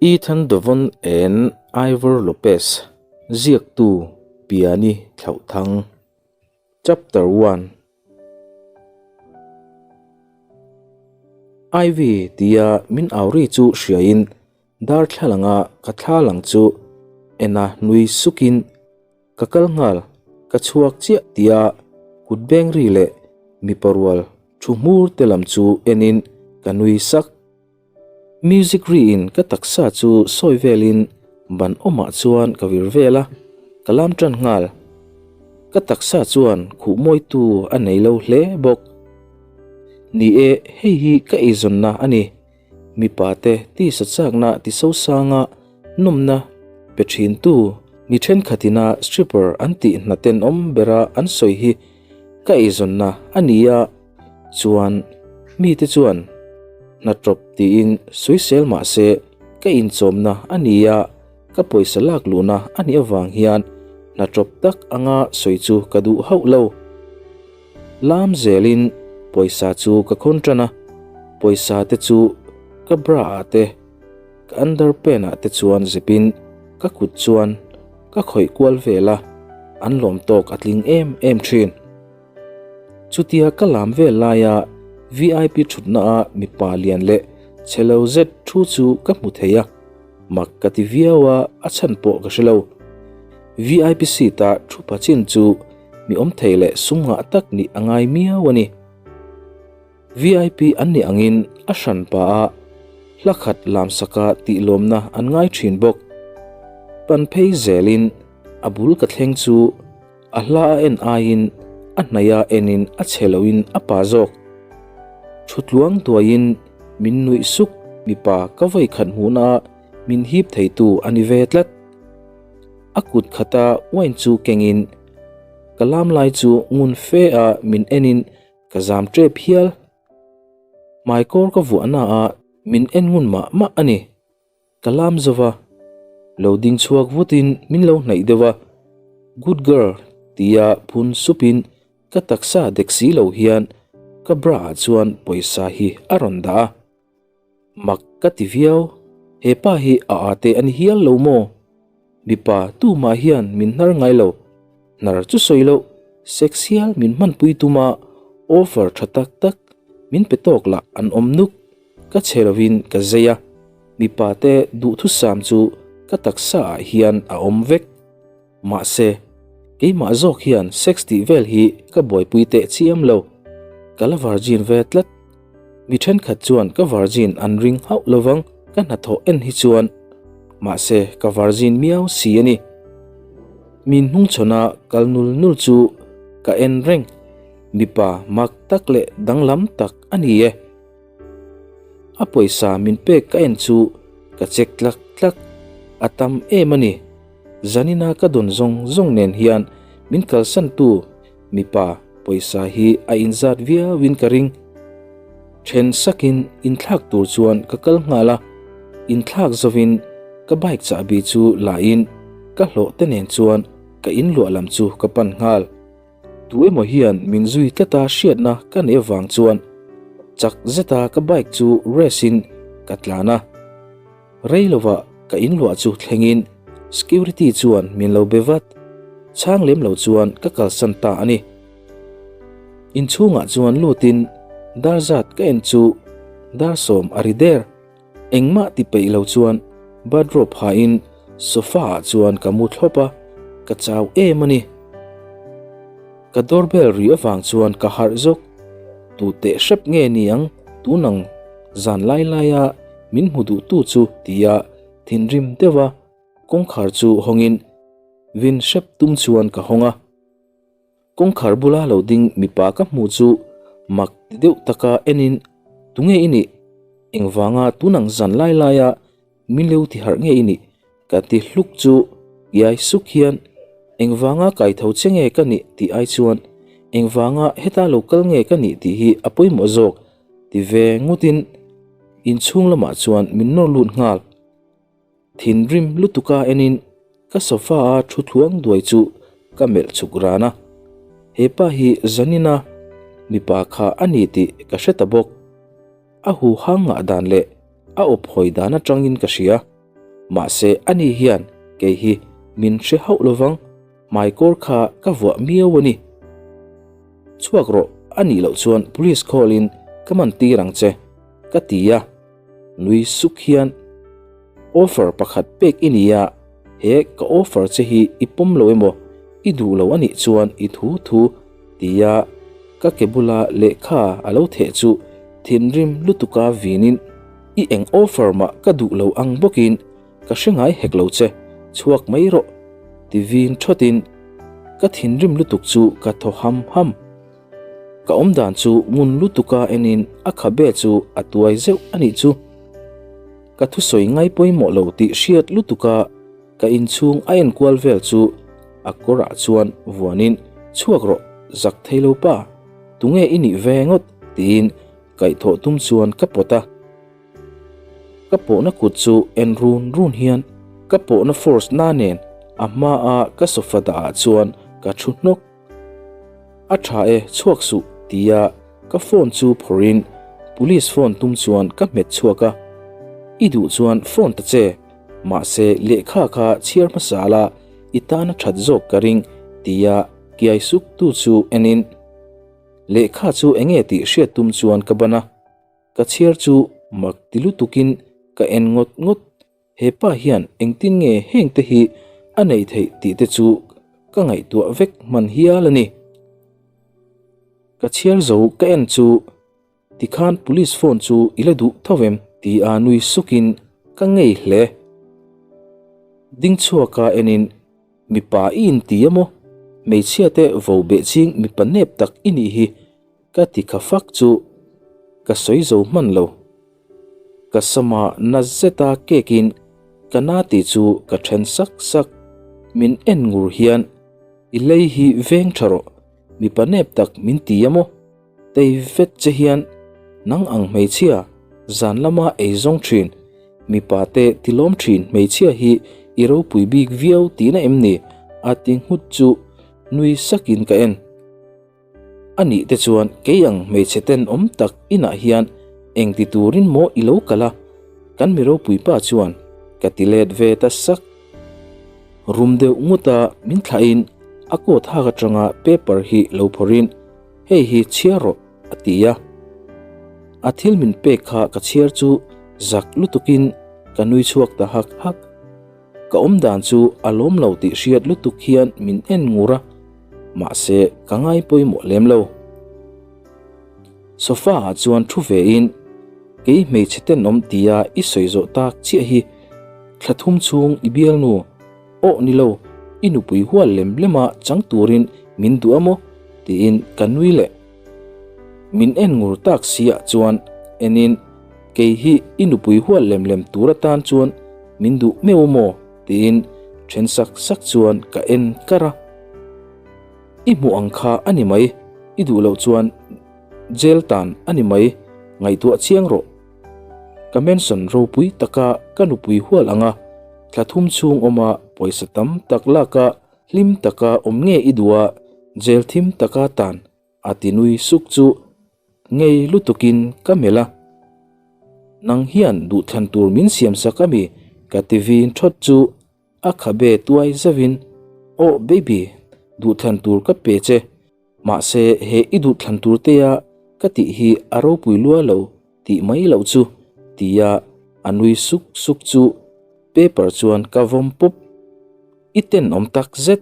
Ethan Dovon and Ivor Lopez, Ziaktu, Piani Thlauhthang. Chapter One. Ivy tia min au ri chu hriain darthlalanga ka thla lang chu ena nui sukin ka kal nghal ka chhuak chiah tia kut beng ri leh mipa rual thu hmur te lam chu enin ka nui sak. Music ri in ka taksa chu sawi velin ban awmah chuan ka vir vel a, ka lam tan nghal. Ka taksa chuan khuh mawitu a nei lo hle bawk. Ni e, hei hi ka eizawnna a ni. Mipa te tisa chakna ti sosanga nawmna pe thintu mi thenkhatina stripper an tih hna tenawm bera an sawi hi ka eizawnna a ni a. Chuan mite chuan hna tawp tiin sawisel mah se ka inchawmna a ni a, ka pawisa lak luhna a nih avang hian hna tawp tak anga sawi chu ka duh hauh lo. Lam zelin pawisa chu ka khawn tan a, pawisa te chu ka bra ah te, ka underpant ah te chuan zepin ka kut chuan ka khawih kual vel a, an lawm tawk a tling em em thin. Chutia ka lam vel laia vip thutna a mipa lian leh chhe lo zet thu chu ka hmu thei a, mak ka ti viau a, a chhan pawh ka hre lo. Vip seat a thu pha chin chu mi awm thei leh sum ngah tak nih a ngai miau a ni. Vip an nih angin a hran pa a hla khat lam saka tih lawmna an ngai thin bawk. Pan phei zelin a bul ka thleng chu A hla a en aiin a hnaih a enin a chhe loin a pa zawk. Thutluang tuaiin min nuih suk mipa ka vawi khat hmuhna ah min hip theitu a ni ve tlat. A kut khata wine chu kengin ka lam lai chu ngun fe a min enin ka zam tep hial. Hmaikawr ka vuahna ah min en ngun mah mah a ni. Ka lam zova, lo ding chhuak vutin min lo hnaih deuh a, Good girl tia phun supin ka taksa dek si lo hian ka bra ah chuan pawisa hi a rawn dah a. Mak ka ti viau, he pa hi a â te a ni hial lo maw? Mipa tumah hian min hnar ngai lo, hnar chu sawi loh, sex hial min hmanpui tuma offer tha tak tak min pe tawk lah an awm nuk. Ka chhe lovin ka zei a, mipa te duhthusam chu ka taksa ah hian a awm vek. Mahse, keimah zawk hian sex tih vel hi ka buaipui teh chiam lo. Ka la virgin ve tlat. Mi thenkhat chuan ka virgin an ring hauh lovang ka hnathawh en hi chuan. Mahse, ka virgin miau si a ni. Min hnungchhawn a kal nul nul chu ka en reng. Mipa mak tak leh danglam tak a ni e. A pawisa min pek ka en chu ka check tlak tlak, a tam em a ni. Zanina ka dawn zawng zawng nen hian min kalsan tu mipa pawisa hi a inzat viauin ka ring. Then sakin inthlak tur chuan ka kal nghal a, inthlak zovin ka bike chahbi chu la in ka hlawh te nen chuan ka inluah lam chu ka pan nghal. Tu emaw hian min zui tlata hriatna ka neih avang chuan chak zeta ka bike chu race in ka tlan a. Rei lovah ka inluah chu thlengin security chuan min lo be vat. Chhang lem lo chuan ka kalsan ta a ni. Inchhungah chuan lutin dar zat ka en chu dar sawm a ri der. Engmah ti peih lo chuan bathrobe hain sofa ah chuan ka mu thlawp a, ka chau em a ni. Ka doorbell ri avang chuan ka harh zawk. Tu teh hrep nge ni ang tunang zan lai laia min hmu duh tu chu tia thinrim deuh a kawngkhar chu hawngin vin hrep tum chuan ka hawng a. Kawngkhar bula lo ding mipa ka hmuh chu mak ti deuh taka enin, Tunge i nih? Engvanga tunang zan lai laia min lo ti harh nge i nih? Ka ti hluk chu iai suk hian, Engvanga kaitho che nge ka nih tih ai chuan engvanga heta lo kal nge ka nih tih hi a pawimawh zawk ti ve ngutin inchhung lamah chuan min nawr lut nghal. Thinrim lutuka enin ka sofa a thu thluang duai chu ka melh chhuk ran a, he pa hi Zanina mipa kha a ni tih ka hre ta bawk. A huhang ngah dan leh a awp hawi dan atangin ka hria. Mahse ani hian kei hi min hre hauh lovang, hmaikawr kha ka vuah miau a ni. Chhuak rawh, a nih loh chuan police call in ka man tir ang che, ka ti a. Nui suk hian, Offer pakhat pek i ni a, he ka offer che hi i pawm lo emaw, i duh lo a nih chuan i thu thu, tia ka ke bula lehkha a lo theh chu thinrim lutuka vinin, I eng offer mah ka duh lo ang bawkin ka hre ngai hek lo che, chhuak mai rawh, ti vin thawtin ka thinrim lutuk chu ka thaw ham ham. Ka awmdan chu ngun lutuka enin a khabe chu a tuai zeuh a nih chu. Ka thusawi ngai pawimawh lo tih hriat lutuka ka inchhung a enkual vel chu a kawrah chuan vuanin chhuak rawh zak thei lo pa, tunge i nih ve ngawt tiin kaihthawh tum chuan ka pawt a. Ka pawhna kut chu en run run hian ka pawhna force na nen a hmaa ka sofa dah ah chuan ka thu hnawk. A tha e, chhuak suh tia ka phone chu phawrhin police phone tum chuan ka hmet chhuak a. I duh chuan phone ta che, mahse lehkha kha chhiar hmasa la i tan a that zawk ka ring tia kiai suk tu chu enin lehkha chu enge tih hriat tum chuan ka ban a. Ka chhiar chu mak ti lutukin ka en ngawt ngawt. He pa hian engtin nge heng te hi a neih theih tih te chu ka ngaihtuah vek hman hial a ni. Ka chhiar zo ka en chu tikhan police phone chu i la duh tho em ti a nui sukin ka ngei hle. Ding chhuaka enin mipa i inti a maw? Hmeichhia te vo beh ching mipa nep tak i nih hi Ka ti kha fak chu ka sawi zo hman lo. Ka sama na zeta kekin ka na tih chu ka then sak sak. Min en ngur hian i lei hi veng tha rawh, mipa nep tak min ti a maw? Tei vet che hian nang ang hmeichhia zan lama ei zawng thin, mipa te tilawm thin hmeichhia hi i ropui bik viau tihna em ni? a ti nghut chu nui sakin ka en. A nih te chuan kei ang hmeichhe ten awm tak inah hian eng ti turin maw i lo kal a? Kan mi ropui pa chuan ka ti let ve ta sak. Rum deuh ngut a min thlahin a coat hak atanga paper hi lo phawrhin hei hi chhiar rawh a ti a. A thil min pek kha ka chhiar chu zak lutukin ka nui chhuak ta hak hak. Ka awm dan chu a lawm lo tih hriat lutuk hian min en ngur a, mahse ka ngai pawimawh lem lo. Sofa ah chuan thu ve in, Kei hmeichhe tenawm tia i sawi zawh tak chiah hi thla thum chhung i bialnu awh ni lo, i nupui hual lem lema chang turin min duh a maw? tiin ka nui leh. Min en ngur tak si ah chuan en in, Kei hi i nupui hual lem lem tur atan chuan min duh meuh maw? tiin then sak sak chuan ka en kar a. I hmuh ang kha a ni mai, i duh loh chuan jail tan a ni mai, ngaihtuah chiang rawh. Ka mansion ropui taka ka nupui hual anga thla thum chhung awma pawisa tam tak laka hlim taka awm nge i duh a, jail thim taka tan A ti nui suk chu ngei lutukin ka melh a, Nang hian duhthlan tur min siam sak a mi? ka ti vin thawt chu a khabe tuai zauhin, Aw baby, duhthlan tur ka pe che, mahse he i duhthlan tur tea ka tih hi a ropui lua lo tih mai loh chu tia a nui suk suk chu paper chuan ka vawm pawp. I tenawm tak zet,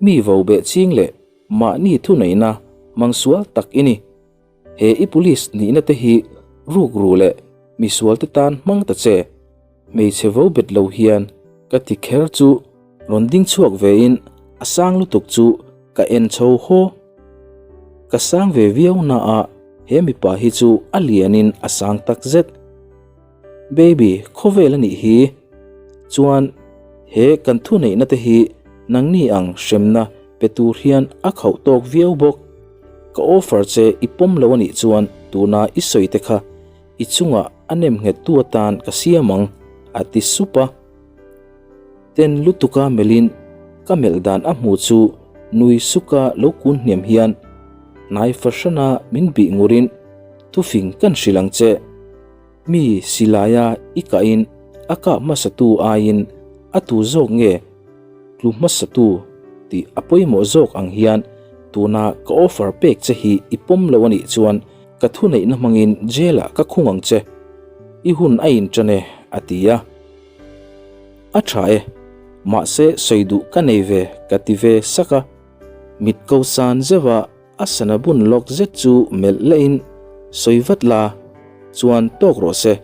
mi vo beh ching leh Mahni thuneihna hmangsual tak i ni. He i police nihna te hi rukru leh misual te tan hmang ta che. Hmeichhe vo bet lo hian ka ti kher chu rawn ding chhuak ve in a sang lutuk chu ka en chho haw. Ka sang ve viau na a he mipa hi chu a lian in a sang tak zet. Baby, khawvel a nih hi. Chuan he kan thuneihna te hi nangni ang hremna pe tur hian a khauh tawk viau bawk. Ka offer che i pawm lo a nih chuan tuna i sawi te kha i chungah a nem nghet tu atan ka siam ang, a ti sup a. Ten lutuka melhin ka melh dan a hmu chu nui suka lo kun hniam hian hnai fahrana min bih ngurin thufing kan hrilh ang che. Mi silaia i kahin A kah hmasatu aiin a tu zawk nge tlu hmasatu tih a pawimawh zawk ang hian tuna ka offer pek che hi i pawm lo a nih chuan ka thuneihna hmangin jail ah ka khung ang che. I hun a inṭan e, a ti a. A ṭha e, mahse sawi duh ka nei ve ka ti ve sak a. Mit ko san zeuh a A sana bun lawk zet chu melh lehin, Sawi vat la, chuan tawk rawh se,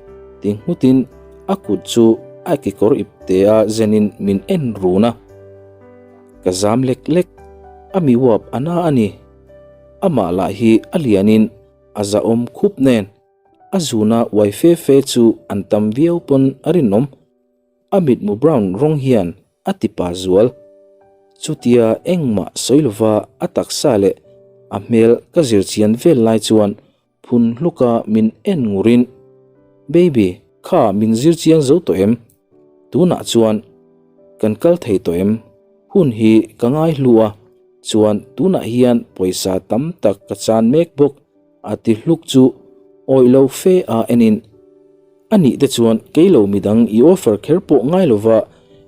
ti nghutin a kut chu a kekawr iptea zenin min en run a. Ka zam lek lek, a mi uap a na a ni. Amah lah hi a lianin a zahawm khup nen, a zuna uai fe fe chu an tam viau pawn a rinawm. A mitmu brown rawng hian a ti pa zual. Chutia engmah sawi lova a taksa leh a hmel ka zir chian vel lai chuan phun hluka min en ngurin, Baby, kha min zir chiang zo tawh em? Tunah chuan kan kal thei tawh em? Hun hi ka ngai hlu a, chuan tunah hian pawisa tam tak ka chan mek bawk a ti hluk chu awih lo fe a enin, A nih te chuan kei lo midang i offer kher pawh ngai lova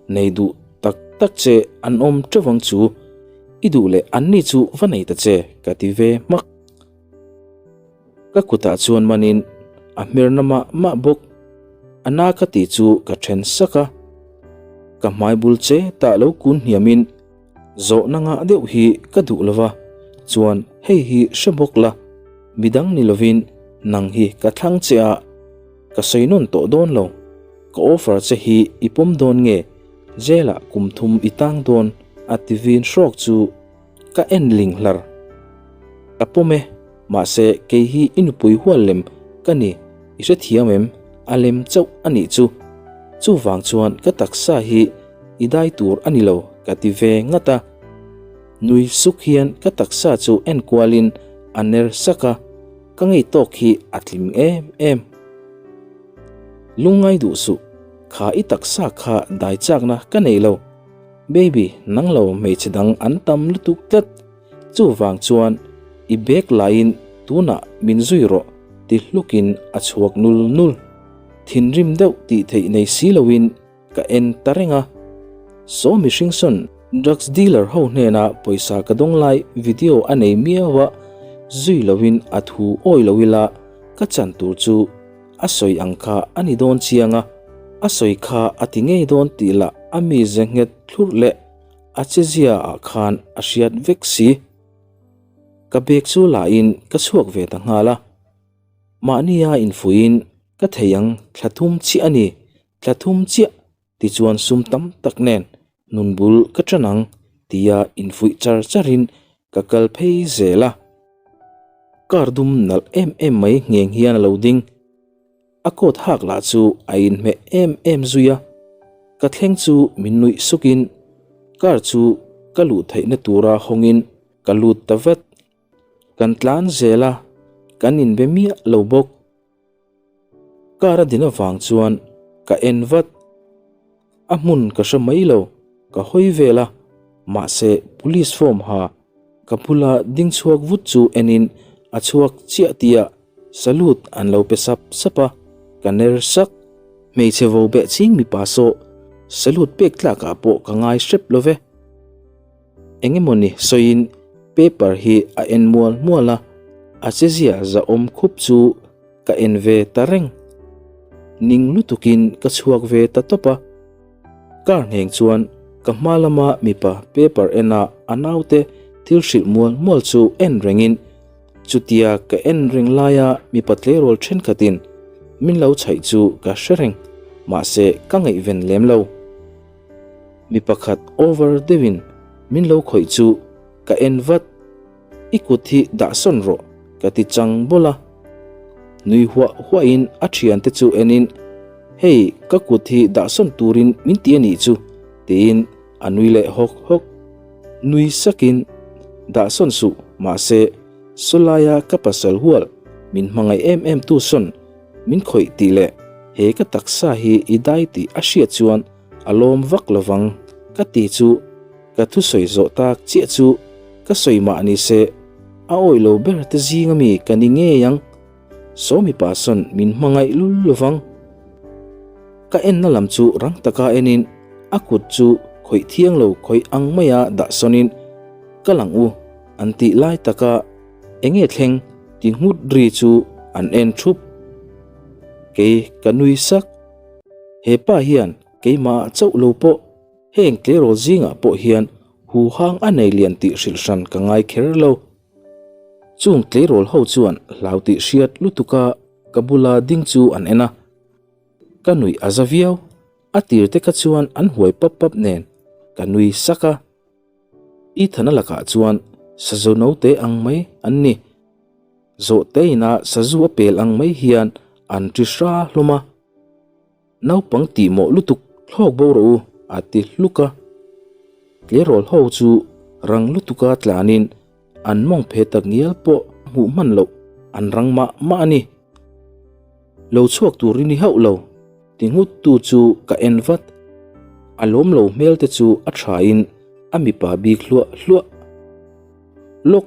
nei duh tak tak che an awm teuh ang chu, i duh leh an ni chu va nei ta che ka ti ve hmak. Ka kutah chuan manin a hmerna mah mah bawk, a na ka tih chu ka then sak a, ka hmai bul che tah lo kun hniamin zawhna ngah deuh hi ka duh lova chuan hei hi hre bawk la. Midang ni lovin nang hi ka thlang che a, ka sawi nawn tawh dawn lo. Ka offer che hi i pawm dawn nge? Jail ah kum thum i tang dawn a ti vin hrawk chu ka en ling hlar. Ka pawm e, mahse kei hi i nupui hual lem ka ni, i hrethiam em? A lem chauh a nih chu. Chuvang chuan ka taksa hi i dai tur a ni lo ka ti ve ngat a. Nui suk hian ka taksa chu en kualin a ner sak a, ka ngei tawk hi a tling em em. Lungngai duh suh, kha i taksa kha dai chakna ka nei lo. Baby, nang lo hmeichhe dang an tam lutuk tlat, chuvang chuan i bag laiin tunah min zui rawh ti hlukin a chhuak nul nul. Thinrim deuh tih theih nei si loin Ka en ta reng a, Saw mihring sawn drugs dealer ho hnena pawisa ka dawng lai video a nei miau a, zui loin a thu awi lo ila ka chan tur chu a sawi ang kha a ni dawn chiang a, a sawi kha a ti ngei dawn tih lah a mize nghet thlurh leh a chezia ah khan a hriat vek si. Ka bag chu la in ka chhuak ve ta nghal a, mahnia infuihin ka thei ang thla thum chiah a ni Thla thum chiah tichuan sum tam tak nen nun bul ka ṭan ang tia infuih char charin ka kal phei zel a. Car dum nalh em em mai ngheng hian a lo ding. A coat hak lah chu a inhmeh em em zui a. Ka thleng chu min nuih sukin car chu ka luh theihna tura hawngin ka lut ta vat. Kan tlan zel a, kan inbe miah lo bawk. Car a din avang chuan ka en vat. A hmun ka hre mai lo, ka hawi vel a, mahse police form ha ka bula ding chhuak vut chu enin a chhuak chiah tia salute an lo pe sap sap a, ka ner sak. Hmeichhe vo beh ching mipa saw salute pek tlakah pawh ka ngai hrep lo ve. Engemawni sawiin paper hi a en mual mual a, a chezia zahawm khup chu ka en ve ta reng. Ning lutukin ka chhuak ve ta tawp a, car ngheng chuan ka hma lama mipa paper ena a naute thil hrilh mual mual chu en rengin chutia ka en reng laia mipa tleirawl thenkhatin min lo chhaih chu ka hre reng, mahse ka ngaihven lem lo. Mi pakhat over deuhin min lo khawih chu ka en vat, I kut hi dah sawn rawh ka ti chang bawlh a. Nui huah huahin a thiante chu enin, Hei ka kut hi dah sawn turin min ti a nih chu tiin a nui leh hawk hawk. Nui sakin, Dah sawn suh, mahse sawlaia ka pasal hual min hmangaih em em tu sawn min khawih tih leh he ka taksa hi i dai tih a hriat chuan a lawm vak lovang ka ti chu ka thusawi zawh tak chiah chu ka sawi mah ni se a awih lo ber te zing ami ka ni ngei ang. Saw mipa sawn min hmangaih lul lovang. Ka enna lam chu rang taka enin a kut chu khawih thiang lo khawih ang maia dah sawnin ka lang u an tih lai taka enge thleng ti nghut ri chu an en thup. Kei ka nui sak. He pa hian keimah chauh lo pawh heng tleirawl zingah pawh hian huhang a nei lian tih hrilh hran ka ngai kher lo. Chung tleirawl ho chuan hlau tih hriat lutuka ka bula ding chu an en a. Ka nuih a za viau, a tir te kha chuan an huai pap pap nen ka nui sak a. Ethan-a lakah chuan sazu note ang mai an ni. Zawhte ina sazu a pel ang mai hian an ṭi hra hlawm a. Naupang tih mawh lutuk thlawk bo rawh u a ti hluk a. Tleirawl ho chu rang lutuka tlanin an mawng phe tak ngial pawh hmuh hman loh an rang mah mah a ni. Lo chhuak tur i ni hauh lo ti nghut tu chu ka en vat. A lawm lo hmel te chu a thain a mipa bik hluah hluah. Lawk,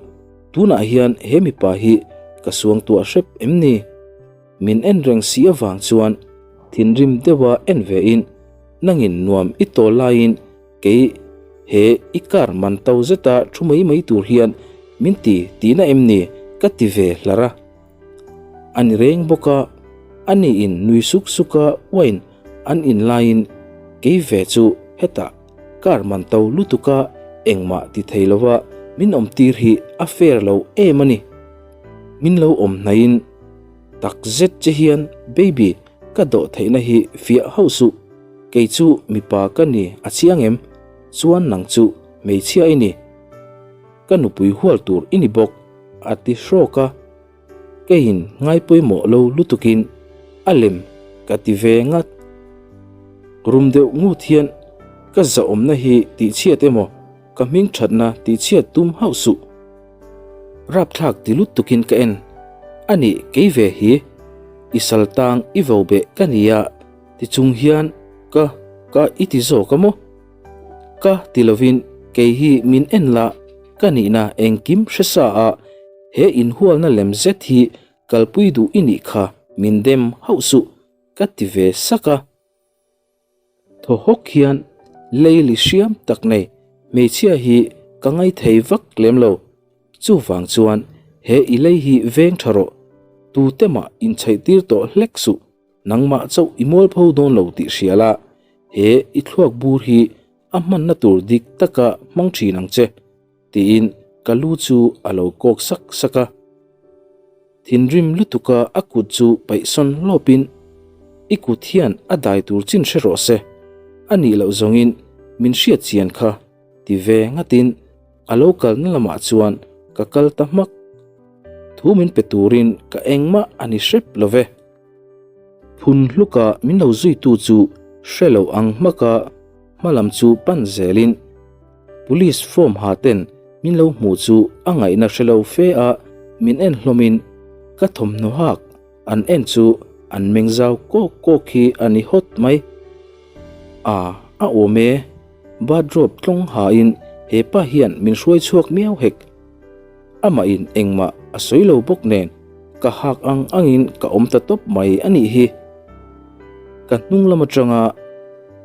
tunah hian he mipa hi ka suangtuah hrep em ni? Min en reng si avang chuan thinrim deuha en ve in nangin nuam i tawl laiin kei he i car man to zeta thu mai mai tur hian min ti tihna em ni ka ti ve hlar a. A ni reng bawk a, ani in nui suk suk a wine an in laiin kei ve chu hetah car man to lutuka engmah ti thei lova min awm tir hi a fair lo em a ni. Min lo awm hnaihin tak zet che hian baby ka dawh theihna hi fiah hauh suh, kei chu mipa ka ni a chiang em? Chuan nang chu hmeichhia i ni, ka nupui hual tur i ni bawk a ti hrawk a, keiin ngaipawimawh lo lutukin a lem ka ti ve ngat. Rum deuh ngut hian ka zahawmna hi tihchhiat emaw ka hming thatna tihchhiat tum hauh suh. Rapthlak ti lutukin ka en. A nih kei ve hi i sal tang i vo beh ka nia ti chung hian ka ka i ti zawk a maw? Ka ti lovin kei hi min en la ka nihna engkim hre sa a he inhualna lem zet hi kalpui duh i nih kha min dem hauh suh ka ti ve sak a. Thaw hawk hian leili hriam tak nei hmeichhia hi ka ngaithei vak lem lo. Chuvang chuan he i lei hi veng tha rawh, tute mah inchhaih tir tawh hlek suh, nangmah chauh i mualpho dawn lo tih hria la, he i thluak bur hi a hmanna tur dik taka hmang thin ang che. Tiin ka lu chu a lo kawk sak sak a. Thinrim lutuka a kut chu paihsawn lawpin, I kut hian a dai tur chin hre rawh se, a nih loh zawngin min hriat chian kha, ti ve ngatin a lo kalna lamah chuan ka kal ta hmak. Thu min pe turin ka engmah a ni hrep lo ve. Phun hluka min lo zuitu chu hre lo ang hmaka hma lam chu pan zelin Police form ha ten min lo hmuh chu a ngaihna hre lo fe a min en hlawmin ka thawmhnaw hak an en chu an meng zau kawk kawk hi a ni hawt mai. A a awm e, bathrobe tlawng ha in hepa hian min hruai chhuak miau hek. Amah in engmah a sawi lo bawk nen ka hak ang angin ka awm ta tawp mai a nih hi. Ka hnung lam atanga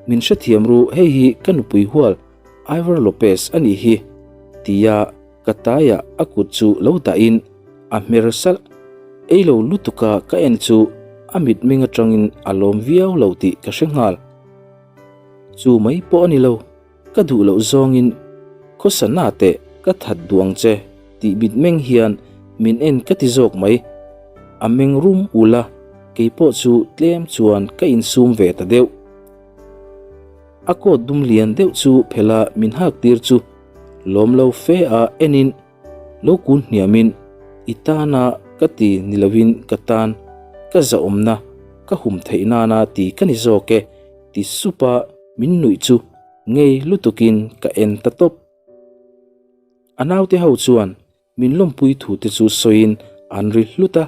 min hrethiam ru hei hi ka nupui hual Ivor Lopez a nih hi tia ka taiah a kut chu lo dahin a hmer salh. Ei lo lutuka ka en chu a mitmeng atangin a lawm viau lo tih ka hre nghal. Chu mai pawh a ni lo. Ka duh loh zawngin khawsa na teh ka that duh ang che tih mitmeng hian min en ka ti zawk mai. A meng rum ul a, keipawh chu tlem chuan ka insum ve ta deuh. A coat dum lian deuh chu phela min hak tir chu lawm lo fe a enin lo kun hniamin i tana ka ti ni lovin ka tan ka zahawmna ka hum theih nana ti ka ni zawk e ti sup a min nuih chu ngei lutukin ka en ta tawp. A naute ho chuan min lawmpui thu te chu sawiin an ri hlut a,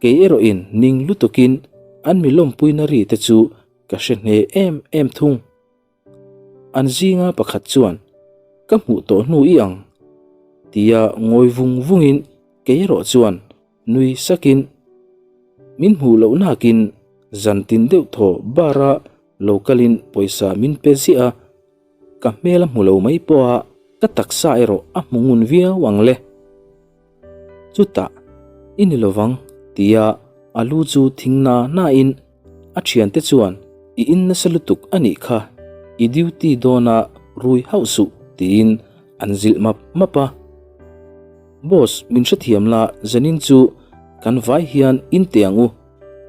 kei erawhin ning lutukin an mi lawmpuina ri te chu ka hre hne em em thung. An zinga pakhat chuan ka hmuh tawh hnu i ang tia ngawi vung vungin kei erawh chuan nui sakin min hmuh loh nakin. Zan tin deuh thaw bar a lo kalin pawisa min pe ziah a, ka hmel a hmu lo mai pawh a, ka taksa erawh a hmu ngun viau ang le. Chutah, I ni lovang, tia a lu chu thing na na in a thiante chuan I in nasa lutuk a nih kha, i duty dawna rui hauh suh, tiin an zilh map map a. Boss, min hrethiam la, zanin chu kan vai hian in teh ang u,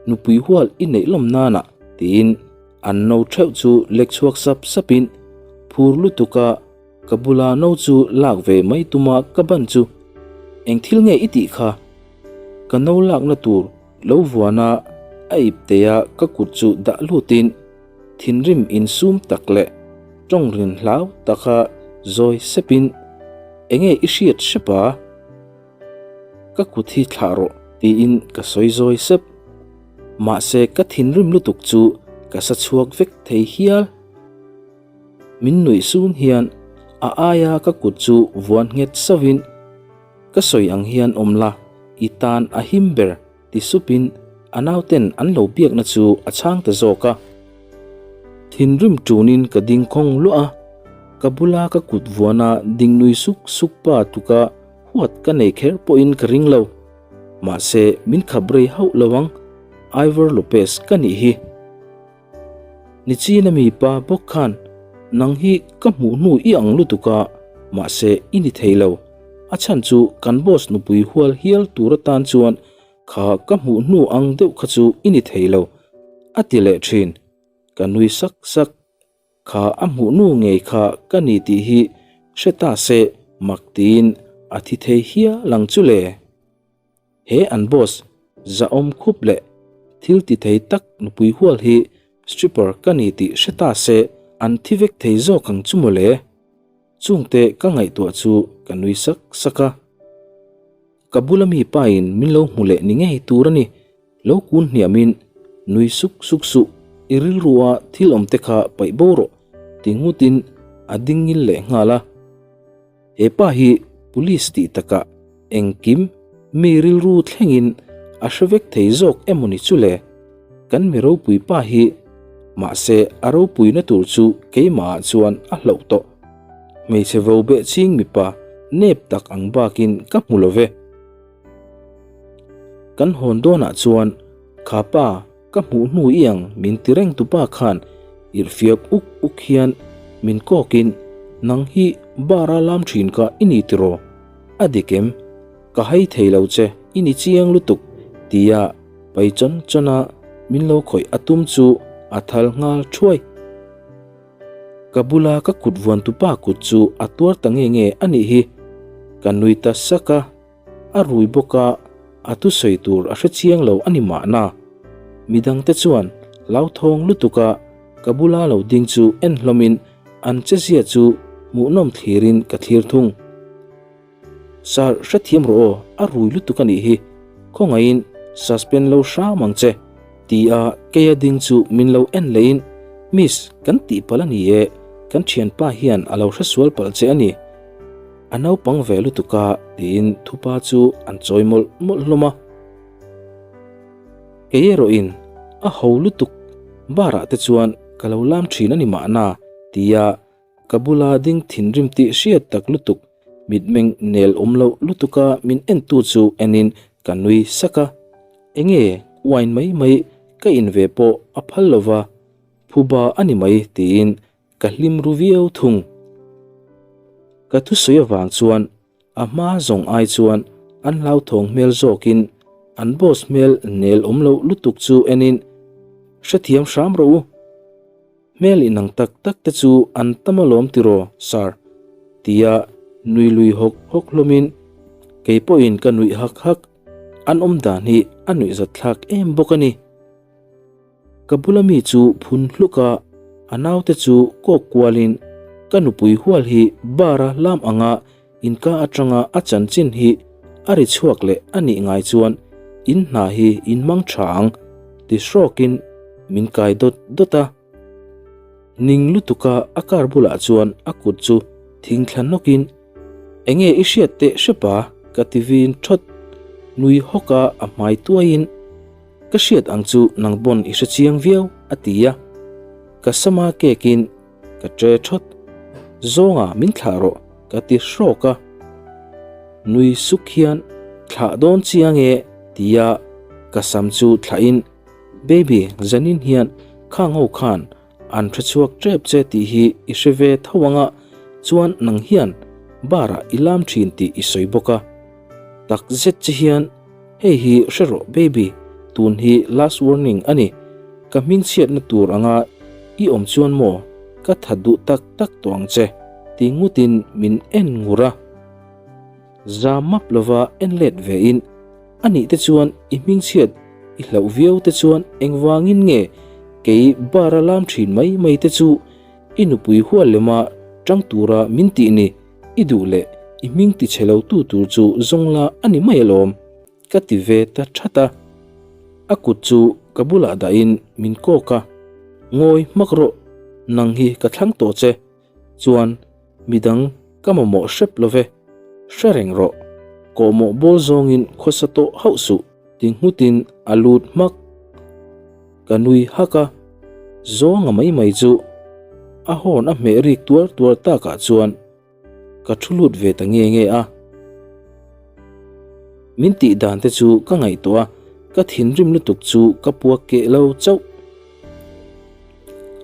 nupui hual i neih lawm nana, tiin an no theuh chu lek chhuak sap sapin phur lutuka Ka bula no chu lak ve mai tuma ka ban chu eng thil nge i tih kha? Ka no lakna tur lo vuana a ip teia ka kut chu dah lutin thinrim insum tak leh tawng rin hlau taka zawi sepin enge i hriat hrep a? Ka kut hi thlah rawh tiin ka sawi zawi sep. Mahse ka thinrim lutuk chu ka sa chhuak vek thei hial. Min nuih sun hian a aia ka kut chu vuan nghet sauhin, Ka sawi ang hian awm la, i tan a him ber ti supin a nauten an lo biakna chu a chhang ta zawk a. Thinrim ṭunin ka ding khawng luah a, ka bula ka kut vuana ding nui suk suk pa tuka huat ka nei kher pawhin ka ring lo. Mahse min khap rei hauh lo ang, Ivor Lopez ka nih hi. Nichina mi pa bawk khan nang hi ka hmuh hnu i ang lutuk a, mahse i ni thei lo. A chhan chu kan boss nupui hual hial tur atan chuan kha ka hmuh hnu ang deuh kha chu i ni thei lo, a ti leh thin. Ka nui sak sak. Kha a hmuh hnu ngei kha ka ni tih hi hre ta se mak tiin a thi thei hial ang chu le. He an boss zahawm khup leh thil ti thei tak nupui hual hi stripper ka ni tih hre ta se an thi vek thei zawk ang chu mawle. Chungte ka ngaihtuah chu ka nui sak sak a. Ka bula mi pain min lo hmu leh ni ngei tur a ni. Lo kun hniamin nui suk suk suh, i rilrua thil awm te kha paih bo rawh ti ngutin a ding ngil leh nghal a. He pa hi police tih takah engkim mi rilru thlengin a hre vek thei zawk emawni chu le? Kan mi ropui pa hi mahse a ropuina tur chu keimahah chuan a hlauh tawh. Hmeichhe vo beh ching mipa nep tak ang bakin ka hmu lo ve. Kan hawn dawnah chuan kha pa Ka hmuh hnu i ang min ti reng tupa khan irhfiak uk uk hian min kawkin nang hi bar a lam thin kha i ni tiraw? A dik em? Ka hai thei lo che i ni chiang lutuk tia pai chawn chawn a min lo khawih a tum chu a thal nghal thuai. Ka bula ka kut vuan tupa kut chu a tuar ta nge nge a nih hi. Ka nui ta sak a. A rui bawk a, a thusawi tur a hre chiang lo a ni mahna. Midangte chuan hlauthawng lutuk a ka bula lo ding chu en hlawmin an chezia chu hmuhnawm thlirin ka thlir thung. Sir, hrethiam rawh aw, a rui lutuk a nih hi, khawngaihin suspend lo hram ang che, ti a keia ding chu min lo en lehin, Miss, kan tihpalh a ni e, kan thianpa hian a lo hresual palh che a ni. A naupang ve lutuk a tiin thupa chu an chawi mawlh mawlh hlawm a. Kei erawhin a ho lutuk bar ah te chuan ka lo lam thin a ni mahna tia ka bula ding thinrim tih hriat tak lutuk mitmeng nel awm loh lutuka min entu chu enin ka nui sak a. Enge wine mai mai ka in ve pawh a phal lova phuba a ni mai tiin Ka hlim ru viau thung. Ka thusawi avang chuan a hma zawng ai chuan an hlauthawng hmel zawkin an boss hmel nel awm loh lutuk chu enin hrethiam hram rawh u. Hmel inang tak tak te chu an tam alawm tiraw sir tia nui lui hawk hawk hlawmin kei pawhin ka nuih hak hak. An awm dan hi a nuihzat thlak em bawk a ni. Ka bula mi chu phun hluk a, a naute chu kawk kualin ka nupui hual hi bar a lam anga inka atanga a chanchin hi a ri chhuak leh a nih ngai chuan in hna hi in hmang tha ang ti hrawkin min kai dawt dawt a. Ning lutuka a car bulah chuan a kut chu thing thla nawkin Enge i hriat teh hrepa ka ti vin thawt, nui hawka a hmai tuaiin. Ka hriat ang chu nang pawn i hre chiang viau, a ti a. Ka sama kekin ka ṭe ṭhawt. Zawnga min thlah rawh, ka ti hrawk a. Nui suk hian, Thlah dawn chiang e, tia ka sam chu thlahin, Baby, zanin hian khang ho khan An hre chhuak tep che tih hi i hre ve tho ang a, chuan nang hian bar ah i lam thin tih i sawi bawk a. Tak zet che hian, Hei hi hre rawh baby, tun hi last warning a ni. Ka hming chhiatna tur anga i awm chuan maw ka that duh tak tak tawh ang che ti ngutin min en ngur a. Za map lova en let ve in, A nih te chuan i hmingchhiat i hlauh viau te chuan engvangin nge kei bar a lam thin mai mai te chu i nupui hual lema tang tura min tih ni, i duh leh i hming ti chhe lo tu tur chu zawng la a ni mai alawm, ka ti ve ta that a. A kut chu ka bulah dahin min kawk a, Ngawi hmak rawh, nang hi ka thlang tawh che, Chuan midang ka mamawh hrep lo ve, hre reng rawh, kawhmawh bawl zawngin khawsa tawh hauh suh ti nghutin a lut hmak. Ka nui hak a, zawnga mai mai chu a horn a hmeh rik tuar tuar takah chuan ka thu lut ve ta nge nge a. Min tih dan te chu ka ngaihtuah a, ka thinrim lutuk chu ka puak keh lo chauh.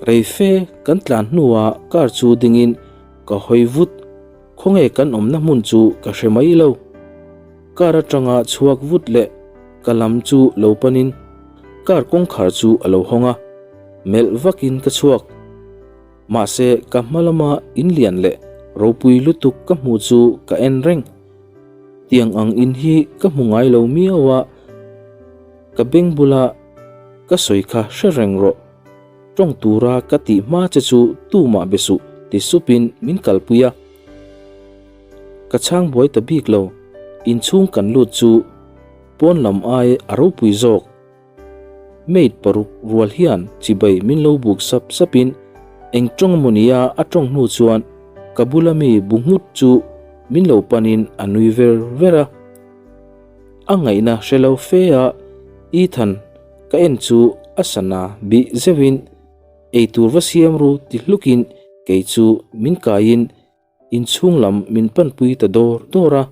Reife kan tlan hnuah car chu dingin ka hawi vut, khawnge kan awmna hmun chu ka hre mai lo. Car atanga chhuak vut leh ka lam chu lo panin car kawngkhar chu a lo hawng a, melh vakin ka chhuak. Mahse ka hma lama in lian leh ropui lutuk ka hmuh chu ka en reng. Tiang ang in hi ka hmu ngai lo miau a, ka beng bula ka sawi kha hre reng rawh. Tawng tura ka tih hma che chu tumah be suh ti supin min kalpui a. Ka chhang buai ta bik lo, inchhung kan lut chu pawn lam ai a ropui zawk. Maid paruk rual hian chibai min lo buk sap sapin eng tawng emaw nia a tawng hnu chuan ka bula mi bu nghut chu min lo panin a nui ver ver a. A ngaihna hre lo fe a Ethan ka en chu a sana bih zeuhin eitur va siam ru ti hlukin kei chu min kaiin inchhung lam min panpui ta dawr dawr a.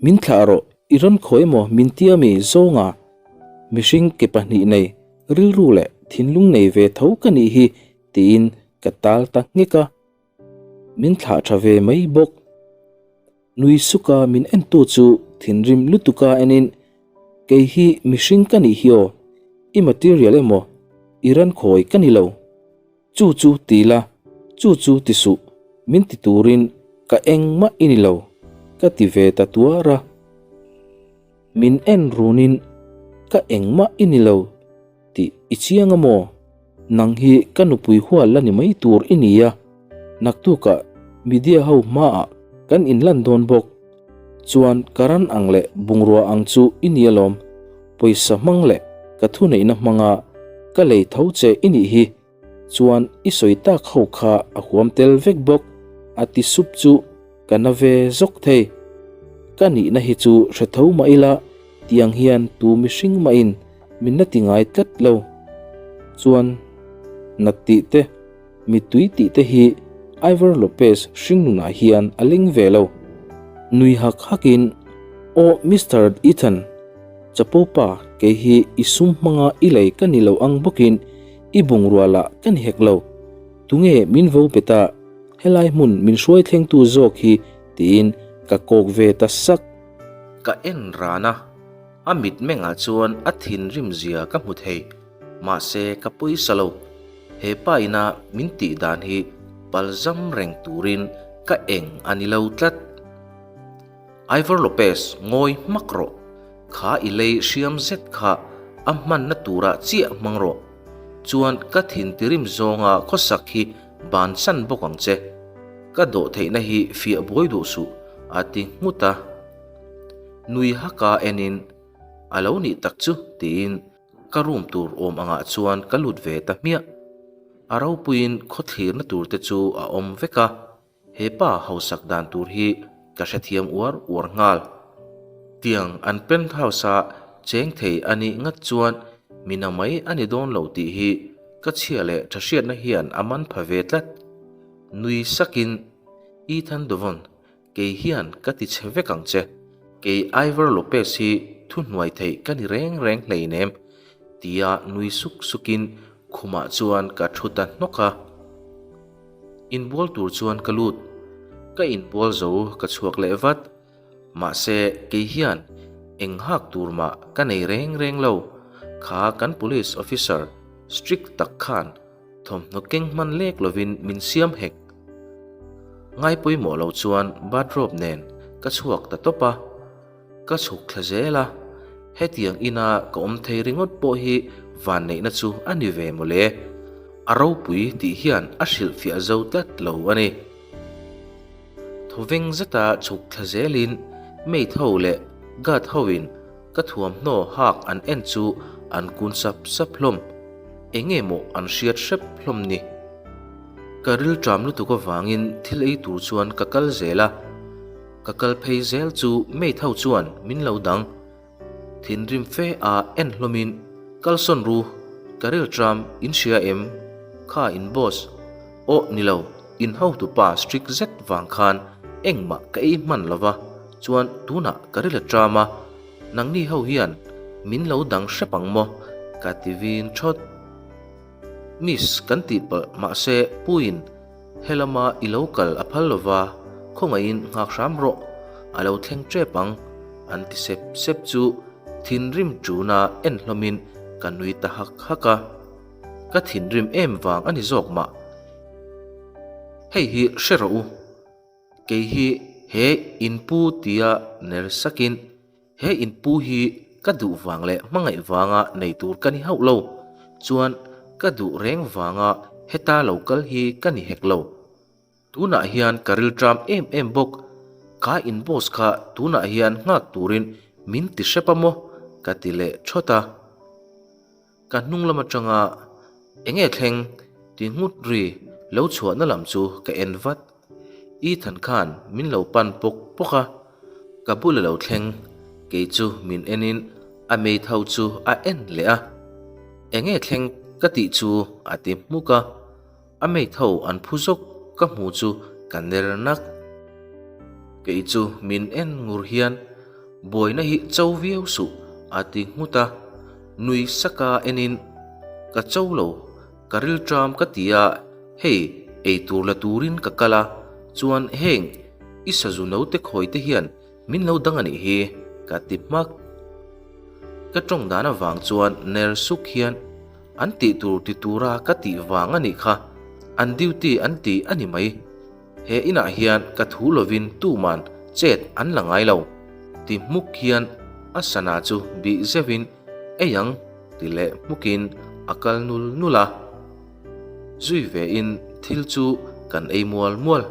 Min thlah rawh, i rawn khawi emaw min tia mi zawnga mihring ke pahnih nei, rilru leh thinlung nei ve tho ka nih hi tiin ka tal ta nghek a. Min thlah tha ve mai bawk. Nui suka min entu chu thinrim lutuka enin, Kei hi mihring ka nih hi aw, i material emaw i rawn khawi ka ni lo. Chu chu ti la, chu chu ti suh, min ti turin ka engmah i ni lo, ka ti ve ta tuar a. Min en runin, Ka engmah i ni lo tih i chiang a maw? Nang hi ka nupui hual la ni mai tur i ni a, naktukah media ho hmaah kan inlan dawn bawk. Chuan ka ran ang leh bungrua ang chu i ni alawm, pawisa hmang leh ka thuneihna hmanga ka lei tho che i nih hi, chuan i sawi tak ho kha a huam tel vek bawk a ti sup chu ka na ve zawk thei. Ka nihna hi chu hre tho mah ila tiang hian tu mihring mahin min la ti ngai tlat lo. Chuan nat tih te. Mittui tih te hi Ivor Lopez hringnunah hian a leng ve lo. Nui hak hakin, Aw Mister Ethan, chapo pa kei hi i sum hmanga i lei ka ni lo ang bawkin i bungrua lah ka ni hek lo. Tunge min vo bet a, helai hmun min hruai thlengtu zawk hi tiin ka kawk ve ta sak. Ka en ran a, a mitmengah chuan a thinrim zia ka hmu thei. Mahse ka pawisa lo. He pa ina min tih dan hi palzam reng turin ka eng a ni lo tlat. Ivor Lopez ngawi hmak rawh. Kha i lei hriam zet kha a hmanna turah chiah hmang rawh. Chuan ka thin tirim zawnga khawsak hi bansan bawk ang che. Ka dawh theihna hi fiah buai duh suh a ti nghut a. Nui haka enin a lo nih tak chu tiin Ka room tur awm angah chuan ka lut ve ta hmiah. A ropuiin khawthlirna tur te chu a awm vek a, he pa hausak dan tur hi ka hrethiam uar uar nghal. Tiang an penthouse-a cheng thei a nih ngat chuan. Mina mai a ni dawn lo tih hi ka chhia leh tha hriatna hian a man pha ve tlat. Nui sakin, Ethan Dovon, kei hian ka ti chhe vek ang che. Kei Ivor Lopez hi thuhnuai theih ka ni reng reng hleinem, tia nui suk sukin khumah chuan ka thu ta hnawk a. Inbual tur chuan ka lut. Ka inbual zo ka chhuak leh vat. Mahse, kei hian eng hak tur mah ka nei reng reng lo. Kha kan police officer strict tak khan thawmhnaw keng hman lek lovin min siam hek. Ngai pawimawh lo chuan bathrobe nen ka chhuak ta tawp a. Ka chhuk thla zel a, hetiang ina ka awm thei ringawt pawh hi vanneihna chu a ni ve mawle. A ropui tih hian a hrilhfiah zo tlat lo a ni. Thawveng zeta chhuk thla zelin maid ho leh guard hoin ka thuamhnaw hak an en chu an kun sap sap hlawm. Enge maw an hriat hrep hlawm ni? Ka rilṭam lutuk avangin thil ei tur chuan ka kal zel a. Ka kal phei zel chu maid ho chuan min lo dang. Thinrim fe a en hlawmin, Kalsawn ru, ka rilṭam in hria em? Kha in boss. Aw ni lo, in hotupa strict zet vang khan engmah ka ei hman lo va, chuan tunah ka ril a ṭam a, nangni ho hian min lo dang hrep ang maw? Ka ti vin ṭhawt. Miss kan tih palh mahse puiin Helama i lo kal a phal lova, khawngaihin nghak hram rawh, a lo thleng tep ang, an ti sep sep chu thinrim tuna en hlawmin ka nui ta hak hak a. Ka thinrim em vang a ni zawk mah. Hei hi hre rawh u, kei hi he inpu tia ner sakin He inpu hi ka duh vang leh hmangaih vanga nei tur ka ni hauh lo, chuan ka duh reng vanga heta lo kal hi ka ni hek lo. Tunah hian ka rilṭam em em bawk, ka in boss kha tunah hian nghak turin min ti hrep a maw? ka ti leh ṭhawt a. Ka hnung lam aṭanga enge thleng ti nghut ri lo chhuahna lam chu ka en vat. Ethan khan min lo pan pawk pawk a, ka bul a lo thleng, kei chu min en in a maid ho chu a en leh a, enge thleng ka tih chu a ti hmuk a, a maid ho an phu zawk ka hmu chu ka ner nak. Kei chu min en ngur hian buaina hi cho viau suh a ti nghut a, nui saka en in ka cho lo Ka rilṭam ka ti a, hei ei tur la turin ka kal a, chuan heng i sazu naute khawi te hian min lo dang a nih hi, ka ti hmak. Ka ṭawng dan avang chuan ner suk hian an tih tur ti tura ka tih vang a nih kha, an duty an ti a ni mai. He inah hian ka thu lovin tuman chet an la ngai lo, ti hmuk hian a sana chu bih zeuhin ei ang ti leh hmukin a kal nul nul a. Zui vein thil chu kan ei mual mual.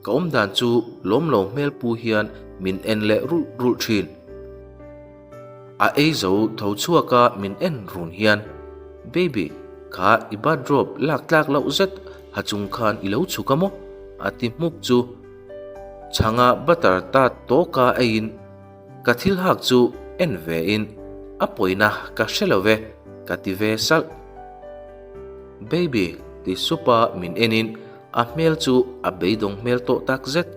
Ka awmdan chu lawm lo hmel pu hian min en leh rulh rulh thin. A ei zo tho chhuaka min en run hian, Baby, kha i bathrobe lak tlak loh zet ha chung khan i lo chhuk a maw? a ti hmuk chu. Chhanga butter tat tawka eiin Ka thil hak chu en ve in a pawina ka hre lo ve ka ti ve salh. Baby ti sup a min en in a hmel chu a beidawng hmel tawh tak zet.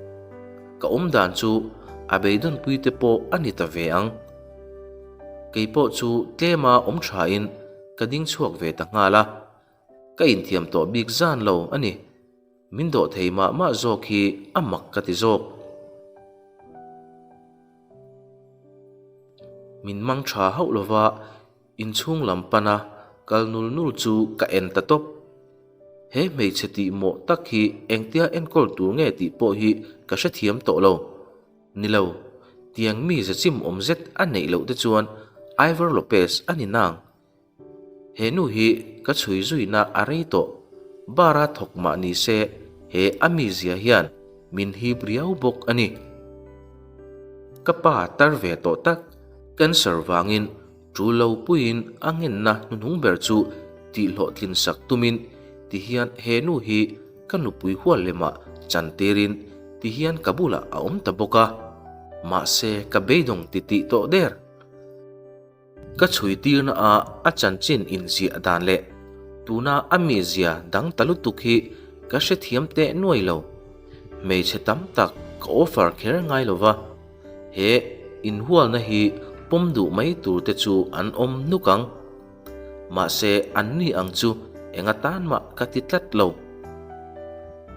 Ka awm dan chu a beidawnpui te pawh a ni ta ve ang. Kei pawh chu tlem a awm tha in ka ding chhuak ve ta nghal a. Ka inthiam tawh bik zan lo a ni. Min dawh thei mah mah zawk hi a mak ka ti zawk. Min mang tha hauh lova inchhung lam pana kal nul nul chu ka en ta tawp. He hmeichhe tih mawh tak hi engtia enkawl tur nge tih pawh hi ka hrethiam tawh lo. Ni lo, tiang mi zachim awm zet a neih loh te chuan Ivor Lopez a ni nang. He nu hi ka chhui zuina a rei tawh, bar-a thawk mah ni se he a mizia hian min hip riau bawk a ni. Ka pa tar ve tawh tak, cancer vangin tul lo puiin a ngenna hnuhnung ber chu tihhlawhtlin sak tumin tihian he nu hi ka nupui hual lemah chantirin tihian ka bulah a awm ta bawk a, mahse ka beidawng titih tawh der. Ka chhui tirna a a chanchin inziah dan leh tuna a mizia dang ta lutuk hi ka hrethiam teh nuai lo. Hmeichhe tam tak ka offer kher ngai lo va, he inhualna hi pawm duh mai tur te chu an awm nuk ang. Mahse an ni ang chu enga tan mah ka ti tlat lo.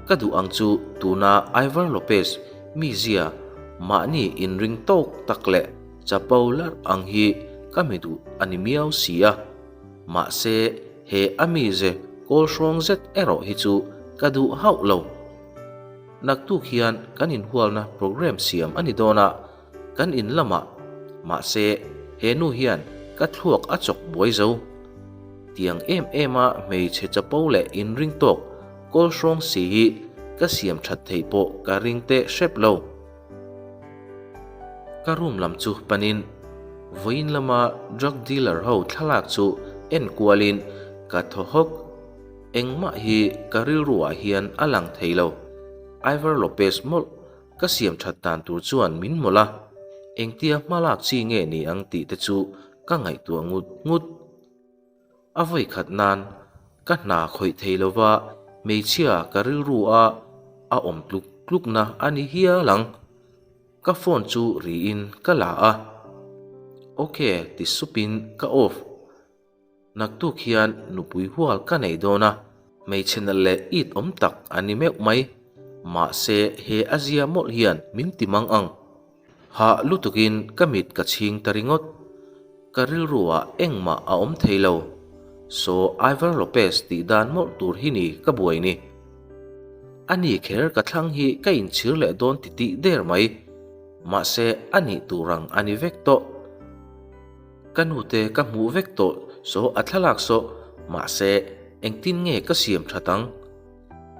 Ka duh ang chu tuna Ivor Lopez mizia mahni inring tawk tak leh chapo larh ang hi ka mi duh a ni miau si a. Mahse he a mize kawl hrawng zet erawh hi chu ka duh hauh lo. Naktuk hian kan inhualna programme siam a ni dawn a, Kan in lamah, mahse he nu hian ka thluak a chawk buai zo. Tiang em em a hmeichhe chapo leh inring tawk kawl hrawng si hi ka siam that theih pawh ka ring teh hrep lo. Ka room lam chu panin vawiin lama drug dealer ho thlalak chu en kualin ka thaw hawk. Engmah hi ka rilru ah hian a lang thei lo. Ivor Lopez mawlh Ka siam that dan tur chuan min mawlh a, engtia hma lak chi nge ni ang tih te chu ka ngaihtuah ngut ngut. A vawi khat nan ka hna khawih thei lova hmeichhia ka rilru a a awm tluk tlukna a ni hial ang. Ka phone chu riin ka la a, Ok ti supin ka off. Naktuk hian nupui hual ka nei dawn a, hmeichhe nalh leh it awm tak a ni meuh mai. Mahse, he a zia mawlh hian min ti mang ang. Hah lutukin ka mit ka chhing ta ringawt. Ka rilruah engmah a awm thei lo. Saw Ivor Lopez tih dan mawlh tur hi ni ka buai ni. A ni kher ka thlang hi ka inchhir leh dawn titih der mai. Mahse, a nih tur ang a ni vek tawh. Ka nute ka hmuh vek tawh saw a thlalak saw mahse engtin nge ka siam that ang?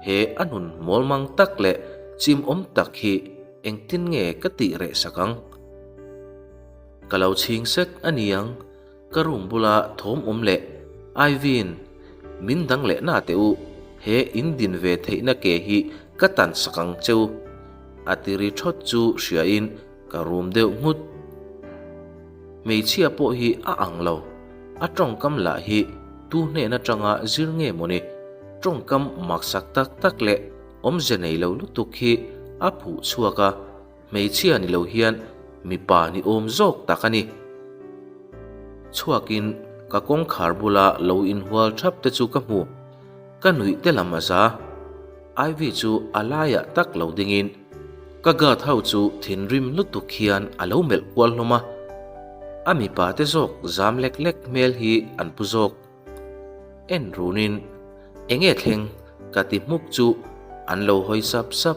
He a nun mawlmang tak leh chimawm tak hi engtin nge ka tih reh sak ang? Ka lo chhing sek a niang, ka room bula thawm awm leh Ivy-in min dang leh na teh u, he in din ve theihna ke hi ka tan sak ang cheu a ti ri thawt chu hriain Ka rum deuh nghut. Hmeichhia pawh hi a ang lo. A tawngkam lah hi tu hnen atanga zir nge mawni? Tawngkam maksak tak tak leh awmze nei lo lutuk hi a phuh chhuak a, hmeichhia ni lo hian mipa ni awm zawk tak a ni. Chhuakin ka kawngkhar bula lo inhual thap te chu ka hmu. Ka nuih te lam a za. Ivy chu a laiah tak lo dingin ka guard ho chu thinrim lutuk hian a lo melh kual hlawm a, a mipa te zawk zam lek lek hmel hi an pu zawk. En runin enge thleng ka ti hmuk chu an lo hawi sap sap.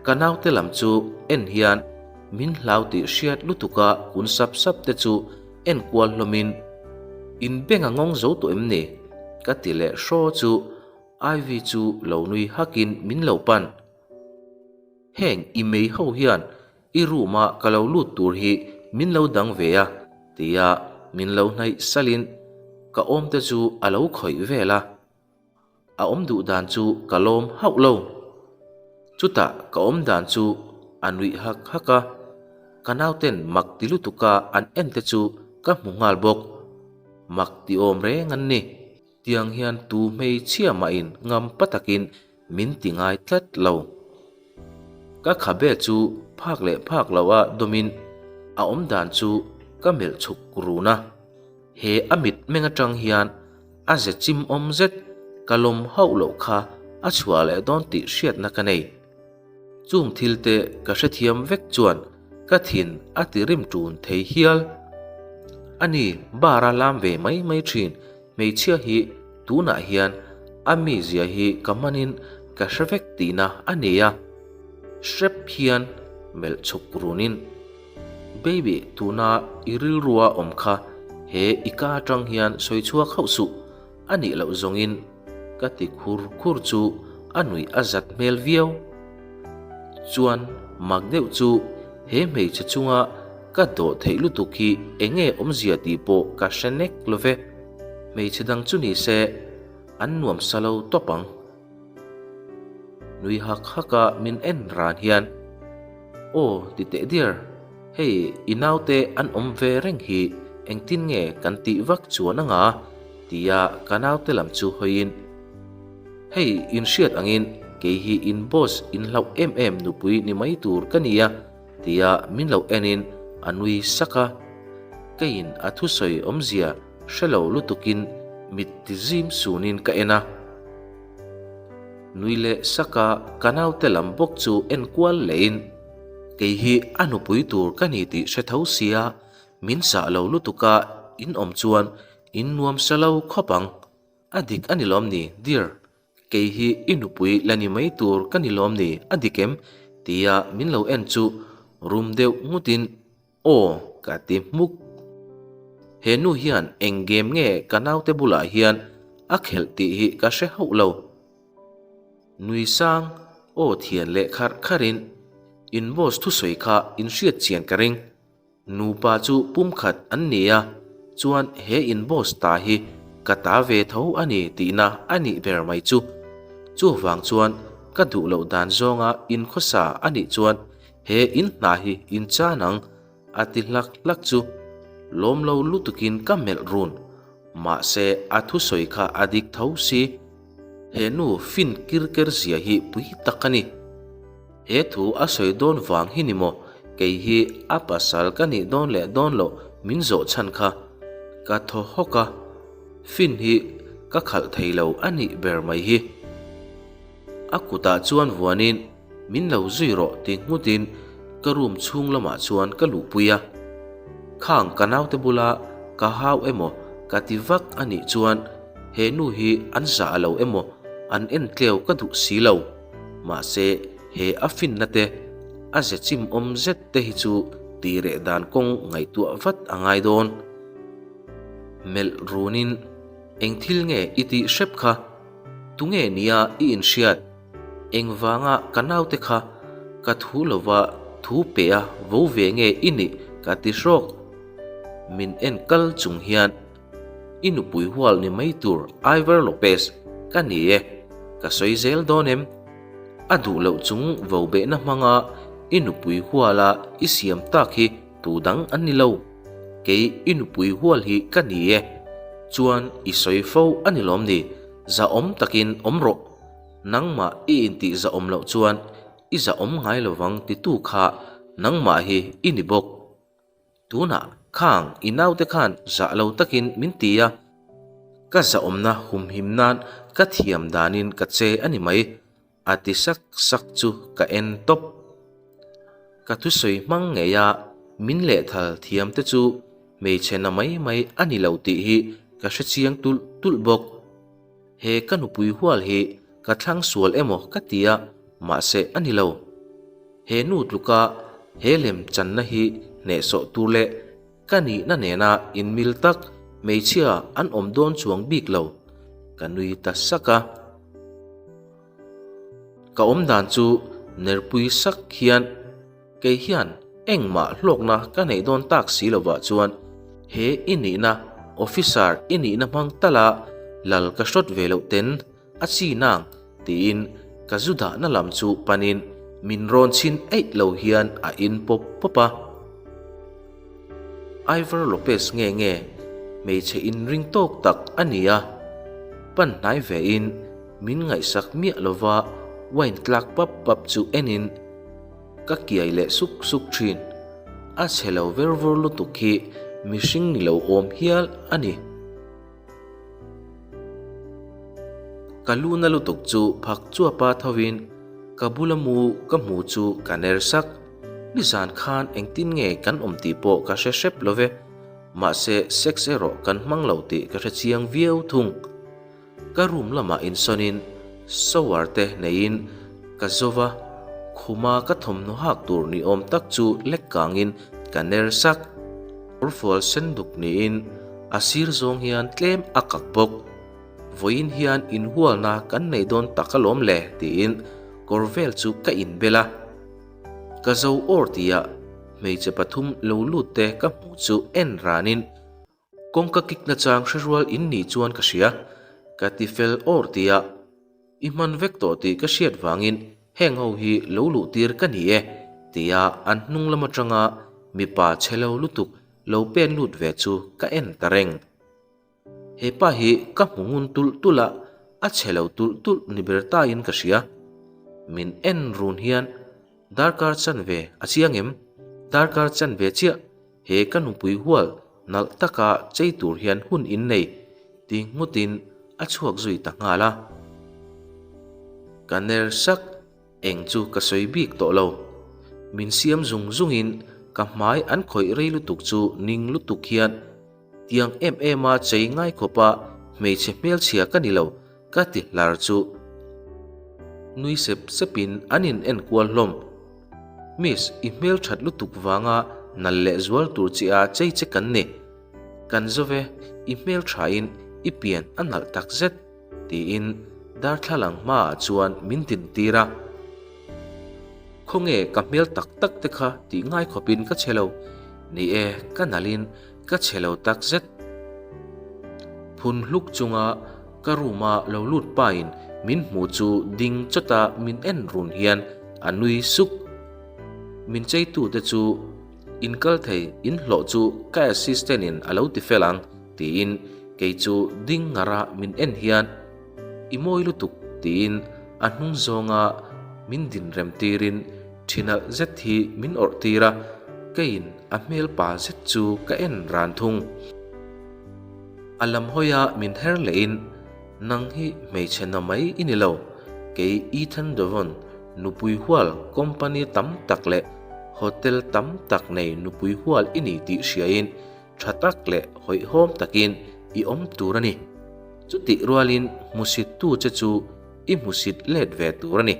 Ka naute lam chu en hian min hlau tih hriat lutuka kun sap sap te chu en kual hlawmin in beng a ngawng zo tawh em ni? ka ti leh hraw chu Ivy chu lo nui hakin min lo pan. Heng i mei ho hian i room a ka lo lut tur hi min lo dang ve a tia min lo hnaih salin ka awm te chu a lo khawih vel a. A awm duh dan chu ka lawm hauh lo. Chutah ka awm dan chu a nuih hak hak a, ka nauten mak ti lutuka an en te chu ka hmu nghal bawk. Mak ti awm reng an ni. Tiang hian tu hmeichhia mahin ngam pa takin min ti ngai tlat lo. Ka khabe chu phak leh phak lo a dawmin a awm dan chu ka melh chhuk run a. He a mit meng atang hian a ze chim awm zet ka lawm hauh loh kha a chhuah leh dawn tih hriatna ka nei. Chung thil te ka hrethiam vek chuan ka thin a ti rim ṭun thei hial. Ani bar a lam ve mai mai ṭhin hmeichhia hi tunah hian a mizia hi ka hmanin ka hre vek tihna a ni a. Hrep hian melh chhuk runin, Baby tuna i rilrua awm kha he i ka aṭang hian sawi chhuak hauh suh a nih loh zawngin ka ti khur khur chu a nuih a zat hmel viau. Chuan mak deuh chu he hmeichhe chunga ka dawh theih lutuk hi enge awmzia tih pawh ka hre nek lo ve. Hmeichhe dang chu ni se an nuam sa lo tawp ang. Nui hak hak a min en ran hian, Aw ti teh dear, hei i naute an awm ve reng hi. Engtin nge kan tih vak chuan anga? Tia ka naute lam chu hawiin, Hei in hriat angin kei hi in boss in hlauh em em nupui ni mai tur ka nia, tia min lo enin a nui sak a. Keiin a thusawi awmzia hre lo lutukin mit ti zim sunin ka en a. Nui leh saka ka naute lam bawk chu en kual lehin, Kei hi a nupui tur ka ni tih hre tho sia, min zah lo lutuka in awm chuan in nuam sa lo khawp ang. A dik a ni lawm ni, dear? Kei hi i nupui la ni mai tur ka ni lawm ni, a dik em? Tia min lo en chu rum deuh ngutin, Aw, ka ti hmuk. He nu hian eng game nge ka naute bulah hian a khelh tih hi ka hre hauh lo. Nui sang, aw thian leh kharh kharhin, In boss thusawi kha in hriat chian ka ring. Nupa chu pumkhat an ni a, chuan he in boss ta hi ka ta ve tho a ni tihna a nih ber mai chu. Chuvang chuan ka duh loh dan zawnga in khawsa a nih chuan he in hna hi in chan ang a ti hlak hlak chu lawm lo lutukin ka melh run. Mahse a thusawi kha a dik tho si. He nu fin kir ker zia hi pui tak a ni. He thu a sawi dawn vang hi ni maw? Kei hi a pasal ka nih dawn leh dawn loh min zawh chhan kha. Ka thaw hawk a, fin hi ka khalh thei lo a nih ber mai hi. A kutah chuan vuanin min lo zui rawh ti nghutin ka room chhung lamah chuan ka luhpui a. Khang ka naute bula ka hau emaw ka ti vak a nih chuan he nu hi an zah lo emaw an en tleu ka duh si lo. Mahse, he a finna te, a ze chimawm zet te hi chu tih reh dan kawng ngaihtuah vat a ngai dawn. Melh runin, Eng thil nge i tih hrep kha? Tunge nia i inhriat? Engvanga ka naute kha ka thu lova thu pe a vo ve nge i nih ka ti hrawk. Min en kal chung hian. I nupui hual ni mai tur Ivor Lopez ka ni e, ka sawi zel dawn em? A duh loh chung vo behna hmanga i nupui huala i siam tak hi tu dang an ni lo. Kei i nupui hual hi ka ni e. Chuan i sawi fo a ni lawm ni? Zahawm takin awm rawh. Nangmah i intih zahawm loh chuan i zahawm ngai lovang titu kha nangmah hi i ni bawk. Tunah khang i naute khan zah lo takin min ti a, ka zahawmna humhim nan ka thiam danin ka che a ni mai, a ti sak sak chu ka en tawp. Ka thusawi hmang ngei a, min lehthal thiam te chu hmeichhe na mai mai a ni lo tih hi ka hre chiang tulh tulh bawk. He ka nupui hual hi ka thlang sual emaw ka ti a, mahse a ni lo. He nu tluka he lem channa hi hnehsawh tur leh ka nihna nena inmil tak hmeichhia an awm dawn chuang bik lo, ka nui ta sak a. Ka awmdan chu nerpui sak hian kei hian engmah hlawkna ka neih dawn tak si lovah chuan he i nihna officer i nihna hmang tala lal ka hrawt ve loh ten A chi nang, tiin ka zu dahna lam chu panin min rawn chhin eih lo hian a in pawp pawp a. Ivor Lopez nge nge hmeichhe inring tawk tak a ni a, pan hnai vein min ngaihsak miah lova wine tlak pap pap chu enin ka kiai leh suk suk thin. A chhe lo ver vur lutuk hi mihring ni lo awm hial a ni. Ka lu na lutuk chu phak chuapa thovin ka bula mu ka hmu chu ka ner sak. Nizan khan engtin nge kan awm tih pawh ka hre hrep lo ve. Mahse sex erawh kan hmang lo tih ka hre chiang viau thung. Ka room lamah insawnin shower te neiin ka zo va, khuma ka thawmhnaw hak tur ni awm tak chu lek kangin ka ner sak. Kawrfual sen duk niin a sir zawng hian tlem a kak bawk. Vawiin hian inhualna kan nei dawn tak alawm le tiin kawr vel chu ka inbel a. Ka zo awr tia hmeichhe pathum lo lut te ka hmuh chu en ranin kawngka kik nachang hre rual in nih chuan ka hria. Ka ti fel awr tia i hman vek tawh tih ka hriat vangin heng ho hi lo luh tir ka ni e tia an hnung lam atanga mipa chhe lo lutuk. lo pen lut ve chu ka en ta reng. He pa hi ka hmu ngun tulh tulh a, a chhe lo tulh tulh ni ber tain ka hria. Min en run hian darkar chanve a chiang em? Darkar chanve chiah he ka nupui hual nalh taka chei tur hian hun in nei ti nghutin a chhuak zui ta nghal a. Ka ner sak Eng chu ka sawi bik tawh lo. Min siam zung zungin ka hmai an khawih rei lutuk chu ning lutuk hian tiang em em a chei ngai khawpa hmeichhe hmelchhia ka ni lo ka ti hlar chu nui sep sepin an in en kual hlawm. Miss, i hmelthat lutuk vanga nal leh zual tur chi a chei che kan ni. Kan zove, i hmelthain i pian a nalh takzet. Tiin darthlalang hmaah chuan min dintir a. Khawnge ka hmel tak tak te kha tih ngai khawpin ka che lo. Ni e, ka nalhin ka che lo tak zet. Phun hluk chunga ka room-a lo lut pain min hmu chu ding chawta min en run hian a nui suk. Min cheitute chu inkal thei inhlawh chu ka assistant-in a lo ti fel ang. Tiin kei chu ding ngara min en hian i mawi lutuk tiin a hnung zawnga min din rem tirin thinalh zet hi min awrh tir a, keiin a hmel pa zet chu ka en ran thung. A lam hawia min her lehin nang hi hmeichhe na mai i ni lo, kei Ethan Devon nupui hual company tam tak leh hotel tam tak nei nupui hual i ni tih hriain Tha tak leh hawihhawm takin i awm tur a ni. Chutih rualin hmusittu che chu i hmusit let ve tur a ni.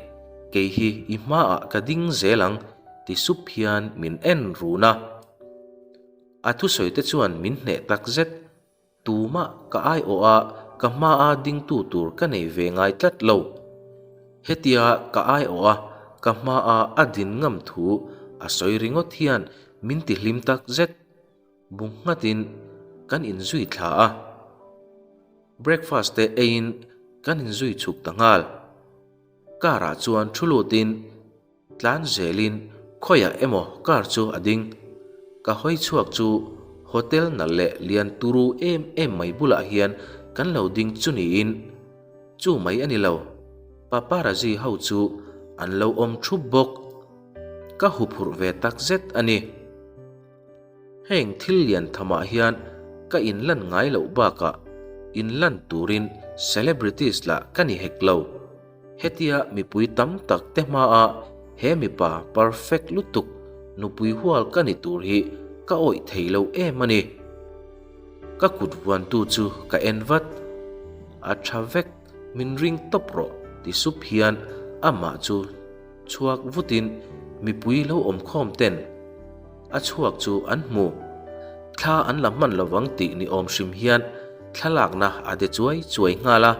Kei hi i hmaah ka ding zel ang ti sup hian min en run a. A thusawi te chuan min hneh tak zet. Tumah ka aiawh a, ka hmaa dingtu tur ka nei ve ngai tlat lo. Hetia ka aiawh a, ka hmaa a din ngam thu a sawi ringawt hian min tihlim tak zet. Bu nghatin kan inzui thla a, breakfast te eiin kan inzui chhuk ta nghal. Car ah chuan thu lutin tlan zelin khawiah emaw car chu a ding. Ka hawi chhuak chu hotel nalh leh lian turu em em mai bulah hian kan lo ding chu niin chu mai a ni lo, paparazzi ho chu an lo awm thup bawk. Ka huphurh ve takzet a ni. Heng thil lian thamah hian ka inlan ngai loh bakah inlan turin celebrities lah ka ni hek lo. Hetia mipui tam tak te hmaa he mipa perfect lutuk nupui hual ka ni tur hi ka awih thei lo em a ni. Ka kut vuantu chu ka en vat. A tha vek, min ring tawp rawh ti sup hian amah chu Chhuak vutin mipui lo awm khawm ten a chhuak chu an hmu. Thla an la hman lovang tih ni awm hrim hian thlalakna a de chuai chuai nghal a.